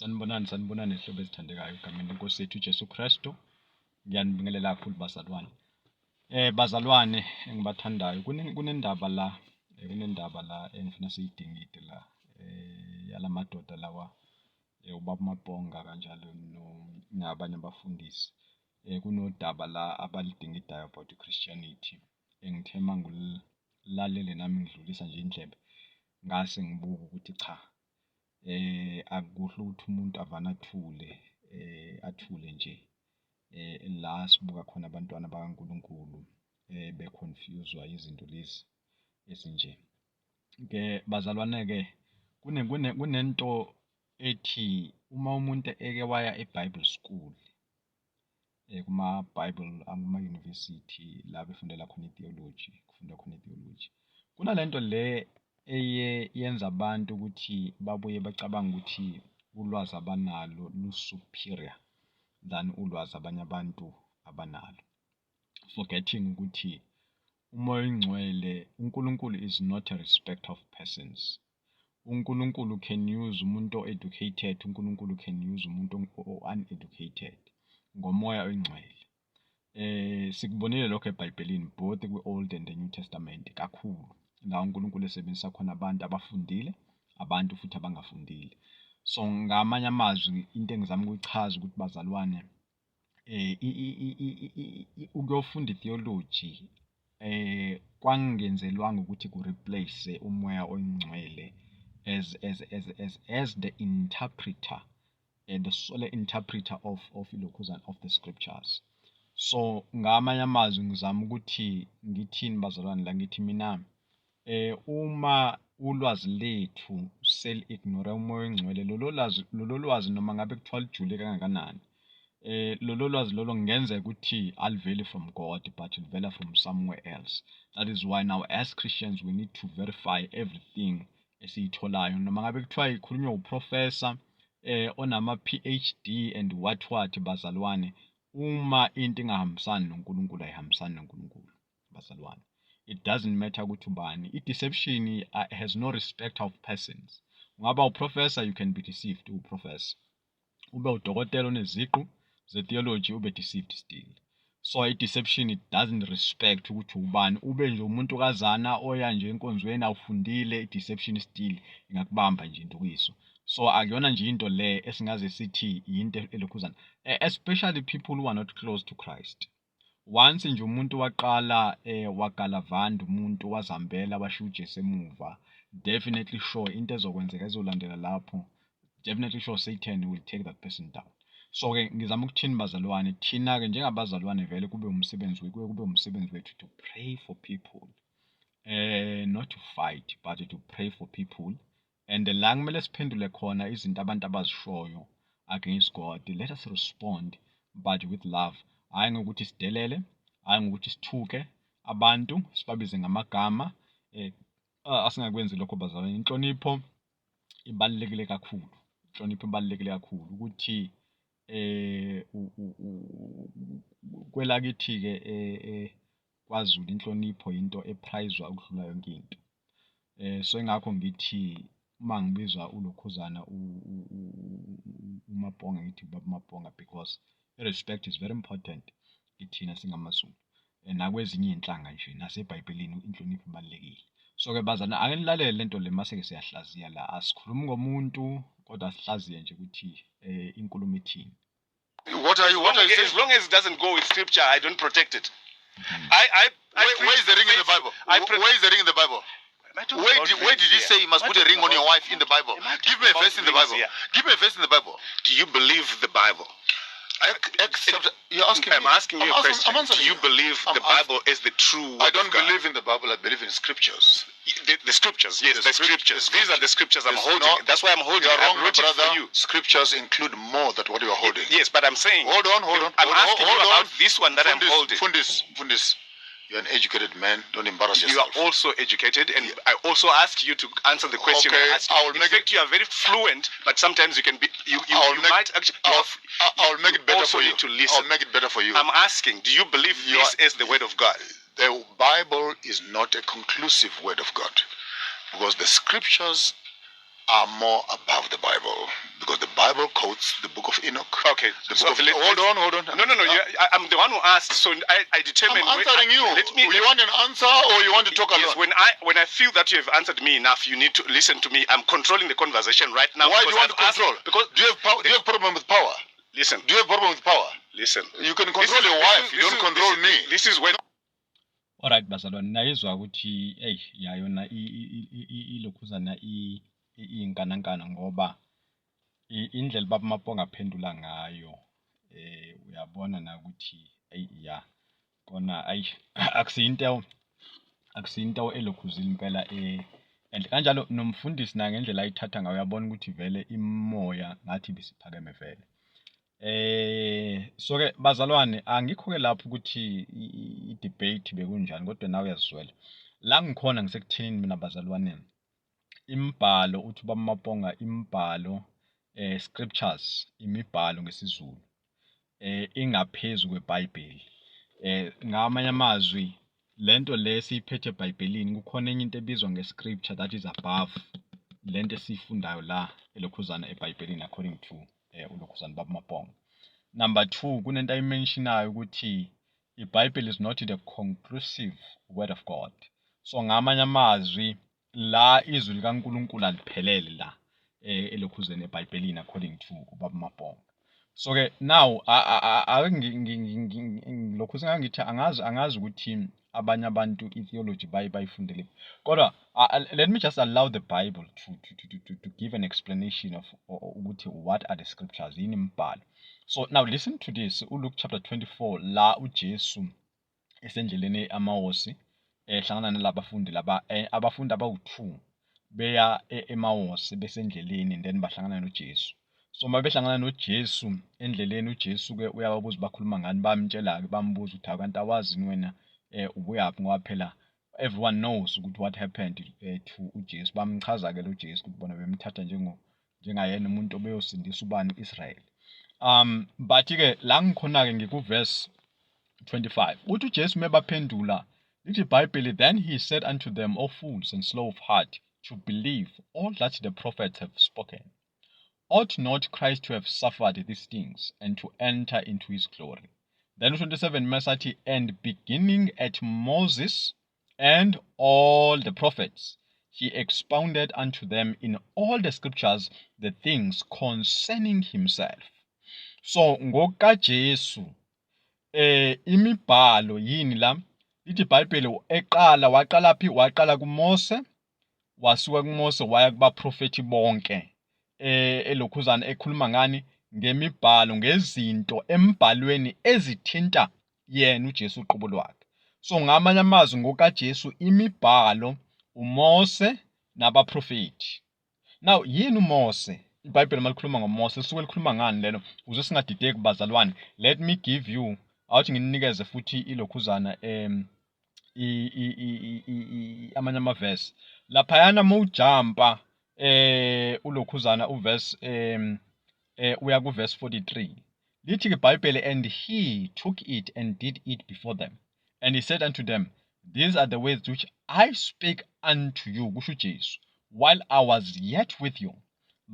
Sanibonani, sanibonani zihlobo ezithandekayo egameni leNkosi yethu uJesu Kristu. Ngiyanibingelela kakhulu bazalwane. Bazalwane engibathandayo, kunendaba la, kunendaba la engifuna siyidingide la, yalamadoda lawa, ubaba uMabhonga kanjalo nabanye abafundisi. Kunodaba la abalidingidayo about i-Christianity engithe uma ngilalele nami ngidlulisa nje indlebe ngase ngibuka ukuthi cha, akukuhle ukuthi umuntu avane athule, athule nje la sibuka khona abantwana bakaNkulunkulu be-confuse-wa izinto lezi ezinje. Ke bazalwane-ke, kunento ethi uma umuntu eke waya e-Bible school, kuma-Bible, kuma-university la befundela khona i-theology, kufundwa khona i-theology, kunalento le eye yenza abantu ukuthi babuye bacabange ukuthi ulwazi abanalo lu-superior than ulwazi abanye abantu abanalo, forgetting ukuthi uMoya oyiNgcwele, uNkulunkulu, is not a respecter of persons. UNkulunkulu can use umuntu o-educated, uNkulunkulu can use umuntu o-uneducated ngoMoya oyiNgcwele. Sikubonile lokho eBhayibhelini, both kwi-Old and the New Testament, kakhulu la uNkulunkulu esebenzisa khona abantu abafundile, abantu futhi abangafundile. So ngamanye amazwi, into engizama ukuyichaza ukuthi bazalwane, ukuyofunda i-theology kwangenzelwanga ukuthi ku-replace uMoya oyiNgcwele as the interpreter, the sole interpreter of ilokhuzana, of the scriptures. So ngamanye amazwi ngizama ukuthi ngithini bazalwane la? Ngithi mina, uma ulwazi lethu seli-ignore uMoya oyiNgcwele, lolo lwazi, lolo lwazi, noma ngabe kuthiwa lijule kangakanani, lolo lwazi lolo kungenzeka ukuthi aliveli from God but livela from somewhere else. That is why now as Christians we need to verify everything esiyitholayo, noma ngabe kuthiwa ikhulunywa uprofessor onama PhD and what what. Bazalwane, uma into ingahambisani noNkulunkulu, ayihambisani noNkulunkulu bazalwane. It doesn't matter ukuthi ubani. I-deception has no respect of persons. Ungaba uprofessor, you can be deceived uprofessor, ube udokotela oneziqu ze-theology, ube deceived still. So i-deception, it doesn't respect ukuthi ubani, ube nje umuntu kazana oya nje enkonzweni, awufundile, i-deception still ingakubamba nje indukiso. So akuyona nje into le esingaze sithi yinto elokhuzana, especially people who are not close to Christ. Once nje umuntu waqala wagalavanda, umuntu wazihambela, washiya uJesu emuva, definitely sure into ezokwenzeka ezolandela lapho, definitely sure Satan will take that person down. So-ke ngizama ukuthini bazalwane? Thina-ke njengabazalwane vele kube umsebenzi kuye kube umsebenzi wethu to pray for people, not to fight but to pray for people. And la kumele siphendule khona izinto abantu abazishoyo against God, let us respond but with love, hhayi ngokuthi sidelele, hhayi ngokuthi sithuke abantu, sibabize ngamagama. Asingakwenzi lokho bazalwane. Inhlonipho ibalulekile kakhulu, inhlonipho ibalulekile kakhulu ukuthi kwelakithi-ke kwaZulu inhlonipho into e-prize-wa ukudlula yonke into. So ingakho ngithi uma ngibizwa ulokhuzana uMabhonga, ngithi ubaba uMabhonga, because i-respect is very important kithina singamaZulu, nakwezinye iy'nhlanga nje, naseBhayibhelini inhlonipho ibalulekile. So-ke bazalwane, ake nilalele lento le, mase-ke siyahlaziya la. Asikhulumi ngomuntu kodwa sihlaziye nje ukuthi inkulumo ithini. What are you As saying? long as it doesn't go with scripture, I don't protect it. I Where is the ring in the Bible? I Where is the ring in the Bible? Am I talking Where about did, where rings did he here? say you must Am I put a talking ring on your wife in the Bible? Am I Give me a talking verse in the about Bible. rings here? Give me a verse in the Bible. Do you believe the Bible? Except you're asking I'm me. asking you I'm a question. I'm answering Do you believe I'm the Bible is the true word I don't of God? Believe in the Bible. I believe in scriptures. The scriptures, yes, The the scriptures. These are the scriptures I'm There's holding. That's why I'm holding. You are I wrong, my wrote it brother. for you. Scriptures include more than what you are holding. Yes, but I'm saying. Hold on, hold on. I'm Hold on, asking hold you on. about this one that I'm Fundis, holding. Fundis, Fundis, you're an educated man. Don't embarrass You yourself. are also educated, and I also ask you to answer the question. Okay, I asked you. I will In make fact, you are very fluent, but sometimes you can be. You, I'll you make- might actually. I'll make You it better also for you. need to listen. I'll make it better for you. I'm asking, do you believe You this is the word of God? The Bible is not a conclusive word of God because the scriptures are more above the Bible because the Bible Bible quotes the book of Enoch. Okay. The So book of, hold on, hold on. No, no, no. I'm the one who asked, so I determine. I'm answering you. Let me. You want an answer or you want to talk Yes, alone? when I feel that you have answered me enough, you need to listen to me. I'm controlling the conversation right now. Why do Because you want to I've asked- control? Because Do you have power? Do you have problem with power? Listen, Do you have problem with power? Listen. You can This control is- your this wife. is- You this don't is- control this me. This is when Alright bazalwane, nayizwa ukuthi eyi ya yona ilokhuzana iyinkanankana ngoba indlela ubaba Maponga aphendula ngayo, uyabona na ukuthi eyi ya kona ayi akusiyo into elokhuzile impela and kanjalo nomfundisi naye ngendlela ayithatha ngayo uyabona ukuthi vele imimoya ngathi ibisiphakeme vele. So ke bazalwane, angikho ke lapho ukuthi i-debate bekunjani, kodwa nawe uyazizwela. La ngikhona ngisekuthenini mina bazalwane, imibhalo, uthi ubaba Maponga imibhalo, scriptures, imibhalo ngesiZulu, ingaphezu kweBhayibheli. Ngamanye amazwi, lento le esiyiphethe eBhayibhelini, kukhona enye into ebizwa nge-scripture that is above lento esiyifundayo la elokhuzana eBhayibhelini, according to ulokhuzana baba Maponga. Number 2, kunento ayimentionayo ukuthi iBhayibheli is not the conclusive word of God. So ngamanye amazwi la izwi likaNkulunkulu aliphelele la elokhuzeni eBhayibhelini, according to ubaba Maponga. So ke now ake lokhu sengangithi angazi ukuthi abanye abantu i-theology baye bayifundele, kodwa let me just allow the Bible to give an explanation of ukuthi what are the scriptures, yini imibhalo. So now listen to this, uLuke chapter 24, la uJesu esendleleni e-Emawusi, ehlangana nalabafundi laba, abafundi abawu-2 beya e-Emawusi, besendleleni and then bahlangana noJesu. So uma behlangana noJesu endleleni, uJesu-ke uyababuza bakhuluma ngani, bamtshela-ke, bambuza ukuthi, "Hawu, kanti awazi yini wena, ubuyaphi?" Ngoba phela everyone knows ukuthi what happened to uJesu. Bamchaza-ke lo Jesu ukuthi bona bemthatha njengayena umuntu obeyosindisa ubani, u-Israel. But-ke la ngikhona-ke ngiku-verse 25, uthi uJesu mebaphendula, lithi iBhayibheli, "Then he said unto them, O fools and slow of heart to believe all that the prophets have spoken. Ought not Christ to have suffered these things and to enter into his glory?" Then 27 masathi, "And beginning at Moses and all the prophets, he expounded unto them in all the scriptures the things concerning himself." So ngokaJesu imibhalo yini la? Lithi iBhayibheli eqala, waqala phi? Waqala kuMose, wasuka kuMose waya kubaprofethi bonke, elokhuzana ekhuluma ngani? Ngemibhalo, ngezinto embhalweni ezithinta yena uJesu uqobo lwakhe. So ngamanye amazwi ngokaJesu imibhalo uMose nabaprofethi. Now yini uMose? IBhayibheli malikhuluma ngoMose lisuke likhuluma ngani lelo? Ukuze singadideki bazalwane, let me give you, awuthi nginikeze futhi ilokhuzana amanye amavesi laphayana. Mawujampa ulokhuzana uverse uya kuverse 43, lithi ke iBhayibheli, "And he took it and did eat before them, and he said unto them, These are the words which I spake unto you," kusho uJesu, "while I was yet with you,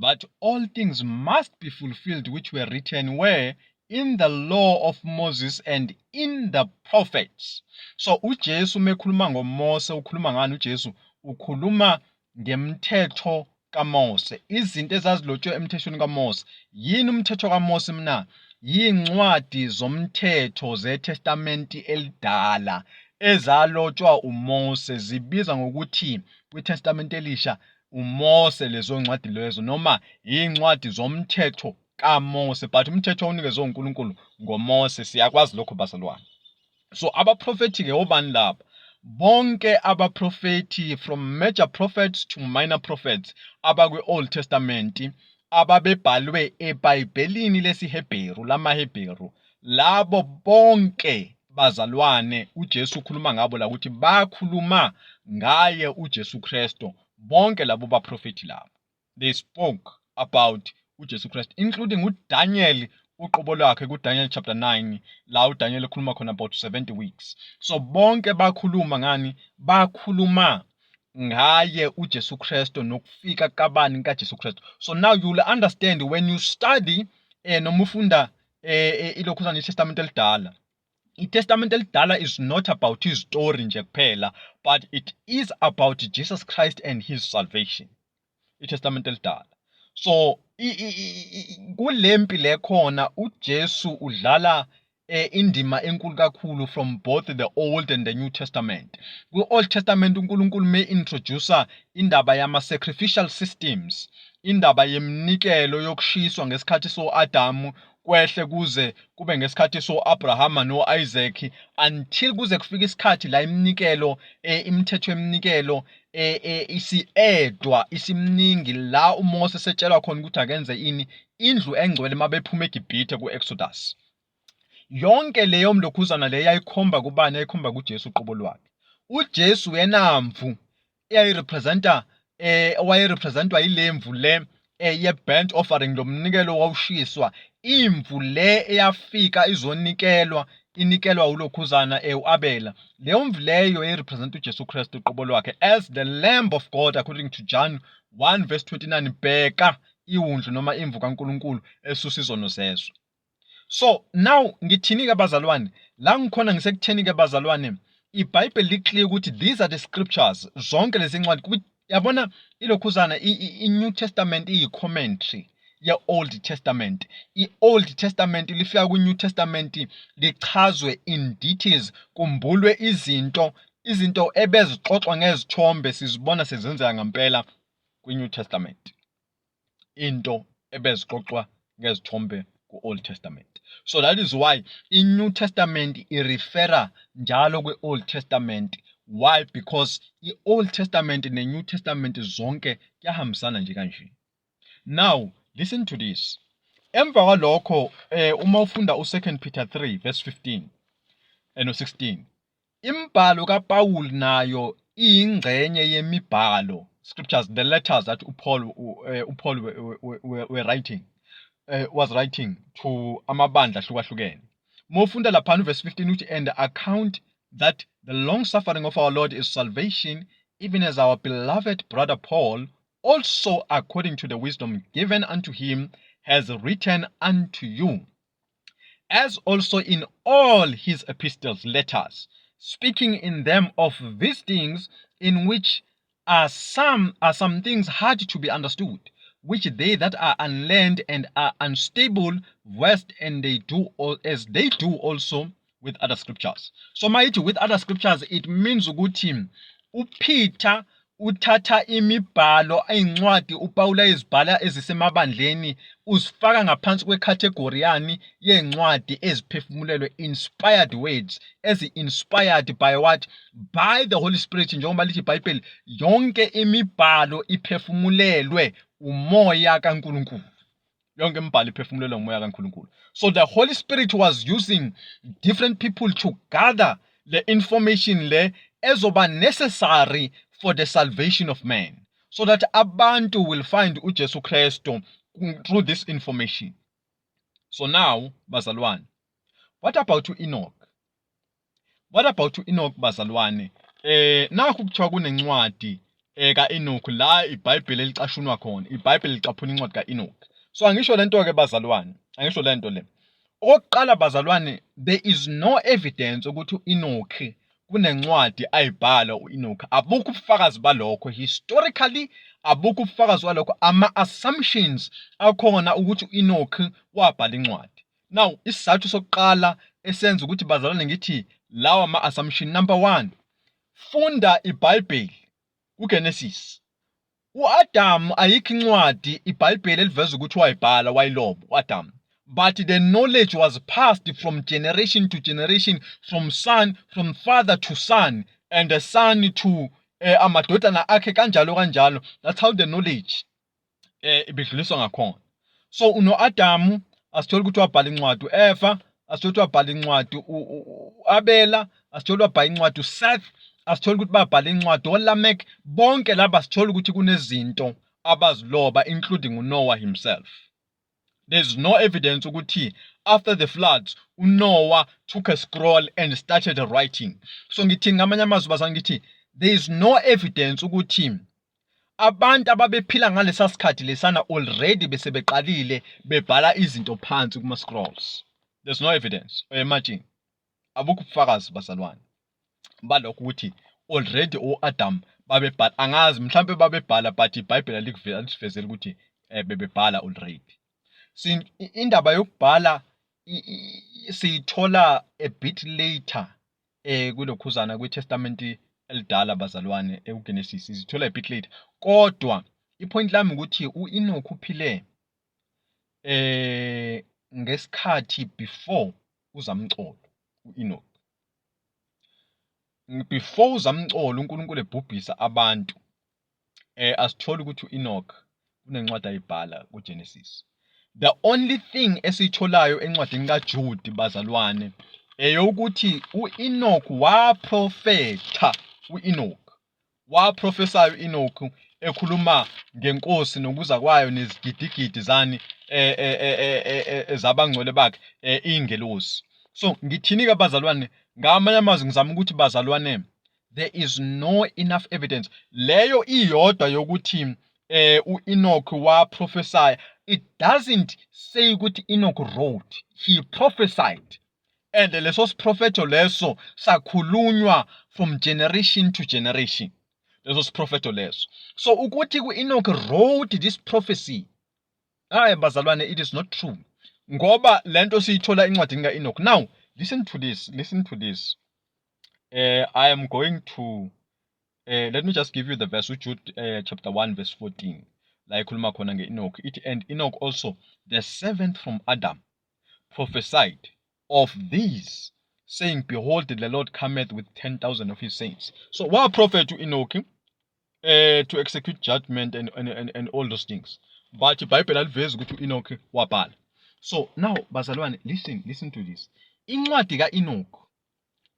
that all things must be fulfilled which were written where? In the law of Moses and in the prophets." So uJesu mekhuluma ngoMose ukhuluma ngani? uJesu ukhuluma ngemthetho kaMose, izinto ezazilotshwe emthethweni kaMose. Yini umthetho kaMose mina? Yincwadi zomthetho zeTestamenti elidala ezalotshwa uMose, zibiza ngokuthi kwiTestament elisha uMose lezo ncwadi lezo, noma incwadi zomthetho kaMose, but umthetho owunikezwe uNkulunkulu ngoMose, siyakwazi lokho bazalwane. So abaprofethi ke obani laba? Bonke abaprofethi, from major prophets to minor prophets, abakwi-Old Testament ababebhalwe eBhayibhelini lesiHebheru lamaHebheru, labo bonke bazalwane uJesu ukhuluma ngabo la ukuthi bakhuluma ngaye uJesu Kristo. Bonke labo baprofethi labo, they spoke about uJesu Kristu, including uDaniel uqobo lwakhe kuDaniel chapter 9, la uDaniel ekhuluma khona about 70 weeks. So bonke bakhuluma ngani? Bakhuluma Ngaye uJesu Kristu nokufika kabani kaJesu Kristu. So now you will understand when you study noma ufunda ilokhuzana iTestament elidala. ITestament elidala is not about his story nje kuphela, but it is about Jesus Christ and his salvation. ITestament elidala. So kulempi lekhona uJesu udlala indima enkulu kakhulu from both the Old and the New Testament. Kwi-Old Testament uNkulunkulu may introduce indaba yama sacrificial systems, indaba yeminikelo yokushiswa ngesikhathi so-Adamu kwehle kuze kube ngesikhathi so-Abrahama no-Isaac until kuze kufike isikhathi la iminikelo imithetho yeminikelo isi-edwa isimningi la uMose setshelwa khona ukuthi akenze ini indlu engcwele mabephuma eGibhithe ku-Exodus. Yonke leyo mlokhuzana le yayikhomba kubani? Yayikhomba kuJesu uqobo lwakhe. UJesu yenamvu eyayirepresenta owayerepresentwa yilemvu le ye-burnt offering, lo mnikelo wawushiswa, imvu le eyafika izonikelwa inikelwa ulokhuzana uAbela, leyo mvu leyo yayirepresent uJesu Kristu uqobo lwakhe as the Lamb of God according to John 1 verse 29, bheka iwundlu noma imvu kaNkulunkulu esusa izono zezwe. So now ngithini ke bazalwane? La ngikhona ngisekutheni ke bazalwane, iBhayibheli liclear ukuthi these are the scriptures, zonke lezi ncwadi yabona ilokhuzana i-New Testament iyi-commentary ye-Old Testament. I-Old Testament lifika kwi-New Testament lichazwe in details, kumbulwe izinto ebezixoxwa ngezithombe sizibona sezenzeka ngempela kwi-New Testament. Into ebezixoxwa ngezithombe ku-Old Testament. So that is why i-New Testament irefera njalo kwi-Old Testament. Why? Because i-Old Testament ne-New Testament zonke kuyahambisana nje kanje. Now listen to this. Emva kwalokho uma ufunda u2 Peter 3 verse 15 and 16, imbhalo kaPaul nayo iyingxenye yemibhalo, scriptures, the letters that uPaul were writing was writing to amabandla ahlukahlukene. Mawufunda lapha verse 15 uthi, "And account that the long suffering of our Lord is salvation, even as our beloved brother Paul also, according to the wisdom given unto him, has written unto you, as also in all his epistles," letters, "speaking in them of these things, in which are some things hard to be understood, which they that are unlearned and are unstable wrest, and they do all, as they do also with other scriptures." So mayithi "with other scriptures", it means ukuthi uPeter uthatha imibhalo eyincwadi uPaul ayizibhala ezisemabandleni uzifaka ngaphansi kwecategory yani yencwadi eziphefumulelwe, inspired words, ezi-inspired by what? By the Holy Spirit, njengoba lithi iBhayibheli yonke imibhalo iphefumulelwe umoya kaNkulunkulu. Yonke imibhalo iphefumulelwe ngumoya kaNkulunkulu. So the Holy Spirit was using different people to gather the information le ezoba necessary for the salvation of man, so that abantu will find uJesu Kristu through this information. So now bazalwane, what about uEnoch? What about uEnoch bazalwane? Nakhu kuthiwa kunencwadi kaEnoch la iBhayibheli elicashunwa khona, iBhayibheli licaphuna incwadi kaEnoch. So angisho lento ke bazalwane, angisho lento le. Okokuqala bazalwane, there is no evidence ukuthi uEnoch kunencwadi ayibhala uEnoch. Abukho ubufakazi balokho historically, abukho ubufakazi balokho. Ama assumptions akhona ukuthi uEnoch wabhala incwadi. Now isizathu sokuqala esenza ukuthi bazalwane ngithi lawa ama assumption, number 1, funda iBhayibheli kuGenesis. uAdam ayikho incwadi iBhayibheli eliveza ukuthi wayibhala wayiloba uAdam, but the knowledge was passed from generation to generation, from father to son and the son to amadodana akhe, kanjalo kanjalo. That's how the knowledge ibidluliswa ngakhona. So unoAdamu asitholi ukuthi wabhala incwadi, uEva asitholi ukuthi wabhala incwadi, uAbela asitholi wabhala incwadi, uSeth asitholi ukuthi babhala incwadi, oLamek, bonke laba sithola ukuthi kunezinto abaziloba, including uNoah himself. There's no evidence ukuthi after the floods uNoah took a scroll and started writing. So ngithi ngamanye amazwi bazalwane, ngithi There is no evidence ukuthi abantu ababephila ngalesa sikhathi lesana already bese beqalile bebhala izinto phansi kuma scrolls. There's no evidence. Imagine. Abukho ubufakazi, bazalwane, balokho ukuthi already o-Adam babebhala. Angazi, mhlambe babebhala, but iBhayibheli alikuveli, alisivezeli ukuthi bebebhala already. Indaba yokubhala siyithola a bit later kulokhuzana kwiTestament elidala, bazalwane, ekuGenesis sithola a bit later. Kodwa ipoint lami ukuthi uEnoch uphile ngesikhathi before uzamcolo uEnoch, before uzamcolo uNkulunkulu ebhubhisa abantu. Asitholi ukuthi uEnoch kunencwadi ayibhala kuGenesis. The only thing esiyitholayo encwadini kaJude, bazalwane, eyokuthi uEnoch waprofetha. UEnoch waprofesayo, uEnoch ekhuluma ngenkosi nokuza kwayo nezigidigidi zani zabangcwele bakhe, ingelosi. So ngithini ke, bazalwane? Ngamanye amazwi ngizama ukuthi, bazalwane, there is no enough evidence. Leyo iyodwa yokuthi uEnoch waprophesy, it doesn't say ukuthi Enoch wrote. He prophesied, and leso siprofetho leso sakhulunywa from generation to generation, leso siprofetho leso. So ukuthi ku-Enoch wrote this prophecy, hayi bazalwane, it is not true, ngoba lento siyithola encwadini ka-Enoch. Now listen to this, listen to this. I am going to let me just give you the verse, uJude chapter 1 verse 14, la ikhuluma khona nge-Enoch. Ithi, "And Enoch also, the seventh from Adam, prophesied of these, saying, 'Behold, the Lord cometh with 10,000 of his saints.'" So waprofetha u-Enoch to execute judgment and all those things, but iBhayibheli alivezi ukuthi u-Enoch wabhala. So now, bazalwane, listen, listen to this. Incwadi ka-Enoch,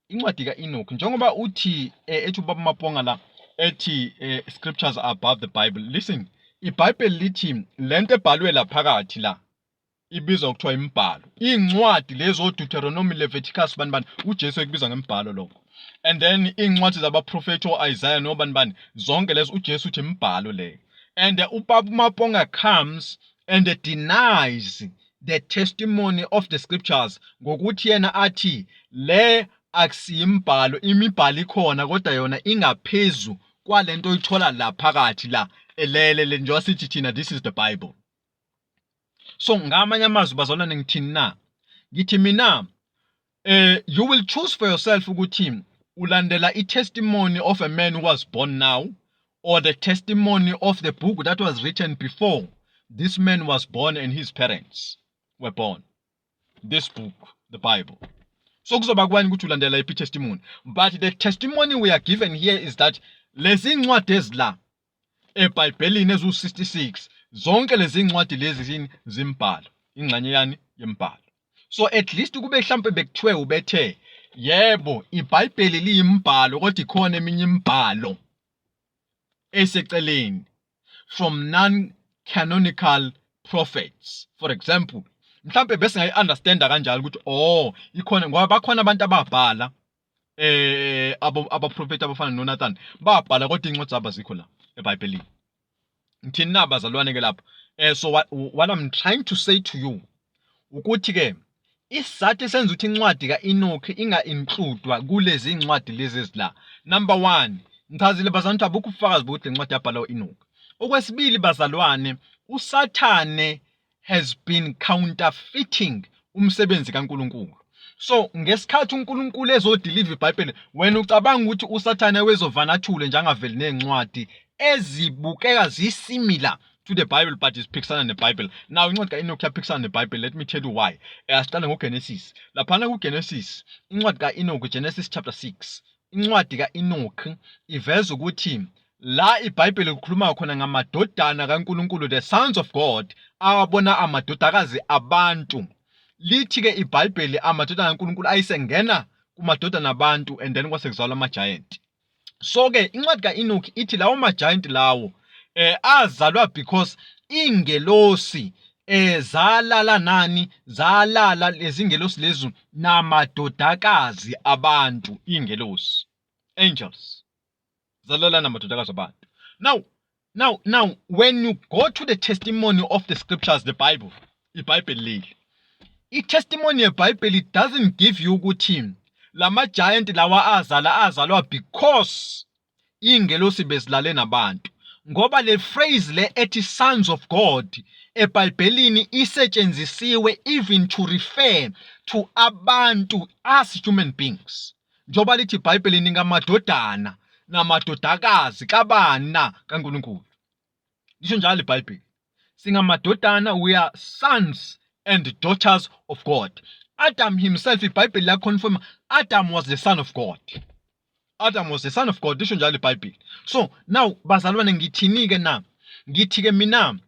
incwadi ka-Enoch, njengoba uthi ethi ubaba Maponga la, ethi scriptures are above the Bible. Listen, iBhayibheli lithi lento ebhalwe la phakathi la ibizwa kuthiwa imibhalo, iy'ncwadi lezo, Deuteronomy, Leviticus, bani bani. UJesu ekubiza ngembhalo lokho. And then iy'ncwadi zabaprofethi, o-Isaiah nobani bani, zonke lezo uJesu uthi imibhalo leyo. And ubaba Maponga comes and denies the testimony of the scriptures ngokuthi yena athi le akusiyimbhalo. Imibhalo ikhona, kodwa yona ingaphezu kwalento oyithola la phakathi la elele le, njengoba sithi thina this is the Bible. So ngamanye amazwi, bazalwane, ngithini na? Ngithi mina you will choose for yourself ukuthi ulandela i-testimony of a man who was born now or the testimony of the book that was written before this man was born and his parents were born, this book, the Bible. So kuzoba kwani ukuthi ulandela iphi testimony. But the testimony we are given here is that lezi ncwadi ezila eBhayibhelini eziwu-66, zonke lezi ncwadi lezi zini? Zimbhalo, ingxenye yani? Yembhalo. So at least kube mhlambe bekuthiwe ubethe yebo, iBhayibheli liyimbhalo, kodwa ikhona eminye imibhalo eseceleni from non-canonical prophets, for example, mhlambe bese ngayi-understanda kanjalo ukuthi oh, ikhona, ngoba bakhona abantu ababhala, abo abaprofeti abafana noNathan babhala, kodwa incwadi zabo azikho la eBhayibhelini. Ngithini na, bazalwane, ke lapho? So what I'm trying to say to you ukuthi ke isizathu esenza ukuthi incwadi kaEnoch inga-includwa kulezi incwadi lezi ezila, number 1, ngichazile, bazalwane, ukuthi abukho ubufakazi bokuthi le ncwadi yabhalwa uEnoch. Okwesibili, bazalwane, uSathane has been counterfeiting umsebenzi kaNkulunkulu. So ngesikhathi uNkulunkulu ezodeliver iBhayibheli, wena ucabanga ukuthi uSathane wezovana athule nje, angaveli nezincwadi ezibukeka zisimilar to the Bible but isiphikisana neBhayibheli? Now incwadi kaEnoch yaphikisana neBhayibheli. Let me tell you why. Asiqale ngoGenesis. Laphana kuGenesis, incwadi kaEnoch, Genesis chapter 6, incwadi kaEnoch iveza ukuthi la iBhayibheli likhuluma khona ngamadodana kaNkulunkulu, the sons of God, awabona amadodakazi abantu. Lithi ke iBhayibheli amadodana kaNkulunkulu ayisengena kumadodana abantu, and then kwase kuzalwa ama giant. So ke incwadi kaEnoch ithi lawo ma giant lawo azalwa because ingelosi zalala nani? Zalala lezi ngelosi lezo namadodakazi abantu, ingelosi, angels. Zalala namadodakazi abantu. Now when you go to the testimony of the scriptures, the Bible, iBhayibheli leli, i-testimony yeBhayibheli doesn't give you ukuthi lama giant lawa azala azalwa because ingelosi bezilale nabantu, ngoba le phrase le ethi "sons of God" eBhayibhelini isetshenzisiwe even to refer to abantu as human beings, njengoba lithi iBhayibheli, "Ningamadodana namadodakazi kabani na? KaNkulunkulu." Lisho njalo iBhayibheli, singamadodana, we are sons and daughters of God. Adam himself, iBhayibheli laconfirm Adam was the son of God. Adam was the son of God, lisho njalo iBhayibheli. So now, bazalwane, ngithini ke na? Ngithi ke mina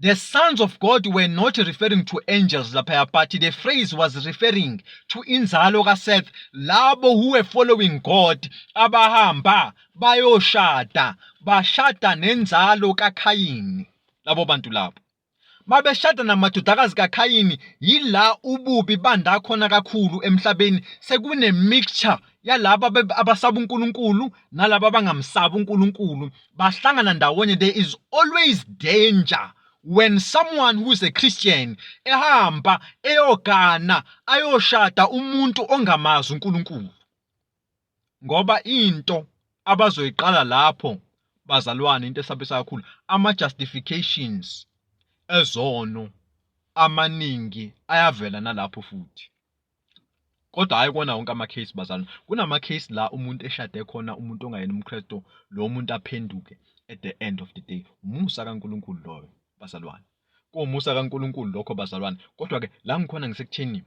the sons of God were not referring to angels laphaya, but the phrase was referring to inzalo kaSeth, labo who were following God, abahamba bayoshada, bashada nenzalo kaKhayini. Labo bantu labo babeshada namadodakazi kaKhayini, yila ububi banda khona kakhulu emhlabeni. Sekune mixture yalaba abasaba uNkulunkulu nalaba abangamsabi uNkulunkulu, bahlangana ndawonye. There is always danger when someone who is a Christian ehamba eyogana, ayoshada umuntu ongamazi uNkulunkulu, ngoba into abazoyiqala lapho, bazalwane, into esabisa kakhulu, ama justifications ezono amaningi ayavela nalapho futhi. Kodwa hhayi kona wonke ama-case, bazalwane. Kunama-case la umuntu eshade khona umuntu ongayena umKristu, lo muntu aphenduke at the end of the day. Umusa kaNkulunkulu loyo, bazalwane, kuwumusa kaNkulunkulu lokho, bazalwane. Kodwa-ke la ngikhona ngisekutheni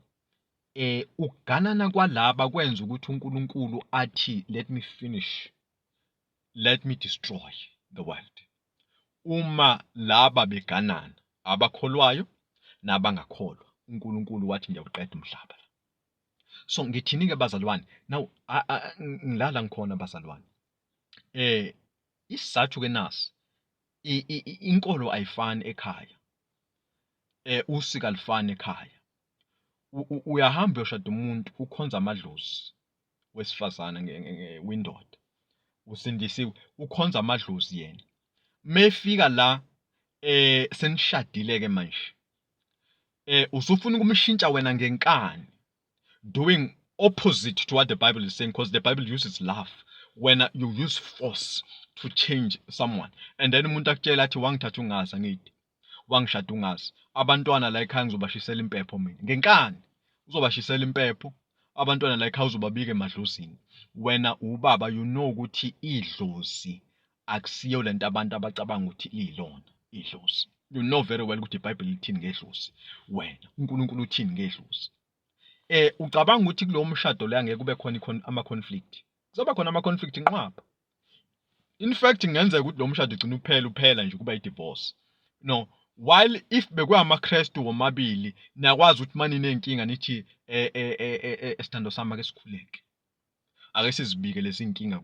ukuganana kwalaba kwenza ukuthi uNkulunkulu athi, "Let me finish, let me destroy the world." Uma laba beganana, abakholwayo nabangakholwa, uNkulunkulu wathi, "Ngiyawuqeda umhlaba." So ngithini-ke, bazalwane? Now ngilala ngikhona, bazalwane. Isizathu-ke nasi, inkolo ayifani ekhaya, usiko alifani ekhaya. Uyahamba uyoshada umuntu ukhonza amadlozi wesifazane windoda, usindisiwe, ukhonza amadlozi yena. Mefika la senishadile-ke manje, usufuna ukumshintsha wena ngenkani, doing opposite to what the Bible is saying, because the Bible uses love. Wena you use force to change someone, and then umuntu akutshela athi, "Wangithatha ungazi, angithi wangishada ungazi, abantwana la ekhaya ngizobashisela impepho mina." Ngenkani uzobashisela impepho abantwana la ekhaya, uzobabika emadlozini. Wena ubaba, you know ukuthi idlozi akusiyo lento abantu abacabanga ukuthi liyilona idlozi. You know very well ukuthi iBhayibheli lithini ngedlozi, wena uNkulunkulu uthini ngedlozi. Ucabanga ukuthi kulowo mshado lo angeke kube khona ama conflict? Kuzoba khona ama conflict inqwaba. In fact, kungenzeka ukuthi lo mshado ugcine uphela, uphela nje kuba i-divorce. No, while if bekuwamaKristu womabili, niyakwazi ukuthi mani nenkinga nithi, "Sithando sami, ake sikhuleke, ake sizibike lezi nkinga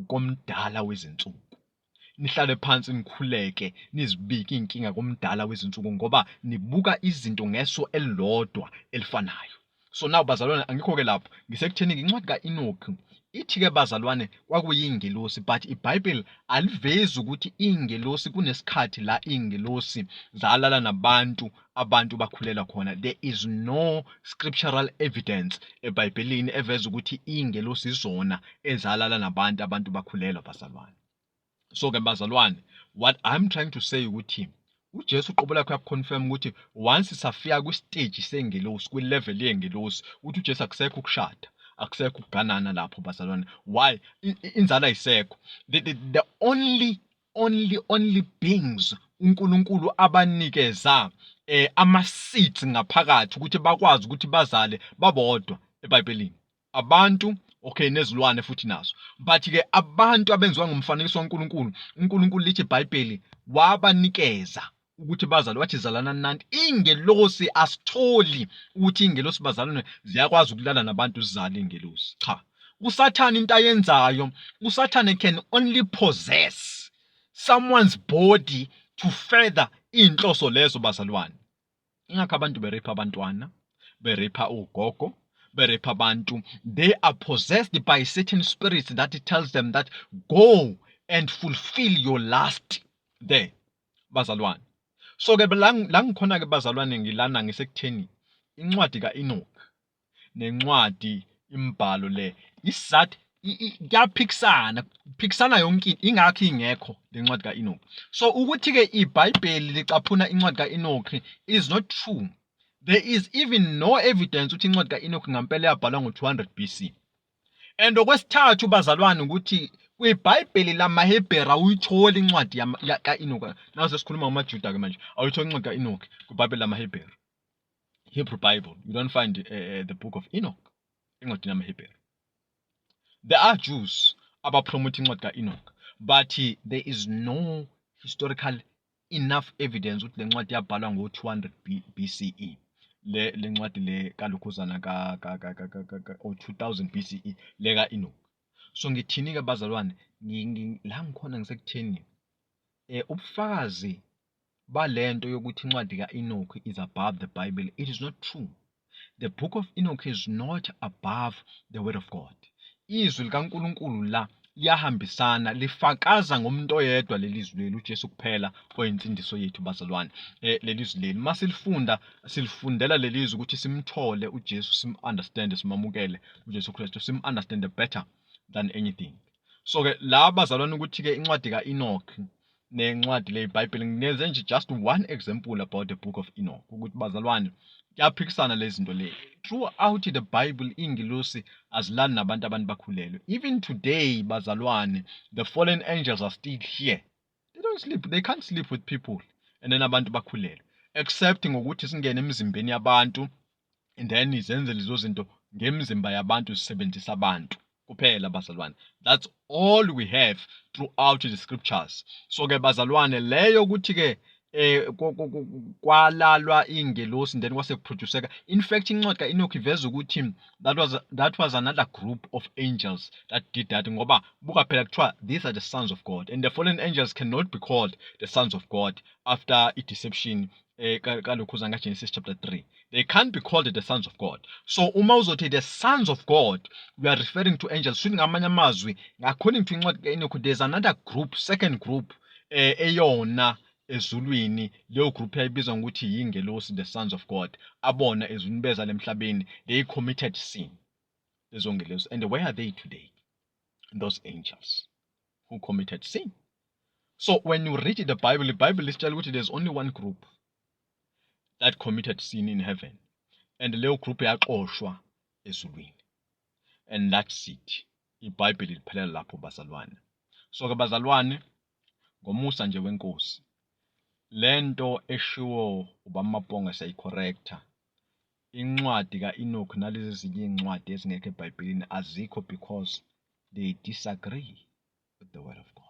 komdala wezinsuku." Nihlale phansi, nikhuleke, nizibike iy'nkinga komdala wezinsuku, ngoba nibuka izinto ngeso elilodwa elifanayo. So now, bazalwane, angikho-ke lapho, ngisekutheni-ke incwadi ka-Enoch ithi-ke, bazalwane, kwakuyiy'ngelosi, but iBhayibheli alivezi ukuthi iy'ngelosi kunesikhathi la iy'ngelosi zalala nabantu, abantu bakhulela khona. There is no scriptural evidence eBhayibhelini eveza ukuthi iy'ngelosi izona ezalala nabantu, abantu bakhulelwa, bazalwane. So-ke, bazalwane, what I'm trying to say ukuthi uJesu uqobo lakhe uyakuconfirm ukuthi once safika kwi-stage sengelosi, kwi-level yengelosi, uthi uJesu akusekho ukushada, akusekho ukuganana lapho, bazalwane. Why? Inzalo ayisekho. The only beings uNkulunkulu abanikeza ama-seeds ngaphakathi ukuthi bakwazi ukuthi bazale babodwa eBhayibhelini, abantu, okay, nezilwane futhi nazo, but ke abantu abenziwa ngomfanekiso kaNkulunkulu, uNkulunkulu, lithi iBhayibheli, wabanikeza ukuthi bazale, wathi, "Zalana nanti." Ingelosi asitholi ukuthi ingelosi, bazalwane, ziyakwazi ukulala nabantu zizale ingelosi. Cha, uSathane into ayenzayo, uSathane can only possess someone's body to further inhloso lezo, bazalwane. Ingakho abantu berepha abantwana, berepha ugogo, berepha abantu. They are possessed by certain spirits that tells them that go And fulfill your lust there, bazalwane. So ke la ngikhona ke, bazalwane, ngilana ngisekutheni incwadi kaEnoch nencwadi imbhalo le isizathu kuyaphikisana, phikisana yonke into, ingakho ingekho lencwadi kaEnoch. So ukuthi ke iBhayibheli licaphuna incwadi kaEnoch is not true. There is even no evidence ukuthi incwadi kaEnoch ngampela yabhalwa ngo-200 BC. And okwesithathu, bazalwane, ukuthi kwiBhayibheli lamaHebheru awuyitholi incwadi kaEnoch. Naw sesikhuluma ngamaJuda ke manje. Awuyitholi incwadi kaEnoch kwiBhayibheli lamaHebheru, Hebrew Bible. You don't find the Book of Enoch encwadini yamaHebheru. There are Jews abapromote incwadi kaEnoch, but there is no historical enough evidence ukuthi le ncwadi yabhalwa ngo-200 BCE, le ncwadi le kaLukhuzana ka ka ka ka ka or 2000 BCE le ka-Enoch. So ngithini ke, bazalwane? La ngikhona ngisekutheni ubufakazi balento yokuthi incwadi ka-Enoch is above the Bible, it is not true. The Book of Enoch is not above the word of God. Izwi likaNkulunkulu la liyahambisana, lifakaza ngomuntu oyedwa leli zwi leli, uJesu kuphela oyinsindiso yethu, bazalwane. Leli zwi leli masilifunda, silifundela leli zwi ukuthi simthole uJesu, sim-understand, simamukele uJesu Kristu, sim-understand better than anything. So ke la, bazalwane, ukuthi ke incwadi kaEnoch nencwadi le iBhayibheli, ngineze nje just one example about the Book of Enoch, ukuthi bazalwane, kuyaphikisana lezi zinto le. Throughout the Bible ingilosi azilali nabantu, abantu bakhulelwe. Even today, bazalwane, the fallen angels are still here. They don't sleep, they can't sleep with people and then abantu bakhulelwe, except ngokuthi singene emizimbeni yabantu and then zenze lezo zinto ngemizimba yabantu, zisebenzisa abantu kuphela, bazalwane. That's all we have throughout the scriptures. So ke bazalwane, leyo ukuthi ke kwalalwa ingelosi then kwase kuproduceka, in fact incwadi kaEnoch iveza ukuthi that was another group of angels that did that, ngoba buka phela, kuthiwa these are the sons of God, and the fallen angels cannot be called the sons of God after i-deception kalokhuza nga-Genesis chapter 3. They can't be called the sons of God. So uma uzothi the sons of God, we are referring to angels. Shuthi ngamanye amazwi, according to incwadi ka-Enoch, there's another group, second group, eyona ezulwini. Leyo group yayibizwa ngokuthi yingelosi, the sons of God, abona ezulwini beza lemhlabeni. They committed sin, lezo ngelosi. And where are they today, those angels who committed sin? So when you read the Bible, the Bible isitshela ukuthi there's only one group that committed sin in heaven, and leyo group yaxoshwa ezulwini, and that's it. IBhayibheli liphelela lapho, bazalwane. So ke bazalwane, ngomusa nje wenkosi, lento eshiwo uBamaponga siyayicorrecta. Incwadi kaEnoch nalezi ezinye iy'ncwadi ezingekho eBhayibhelini azikho because they disagree with the word of God.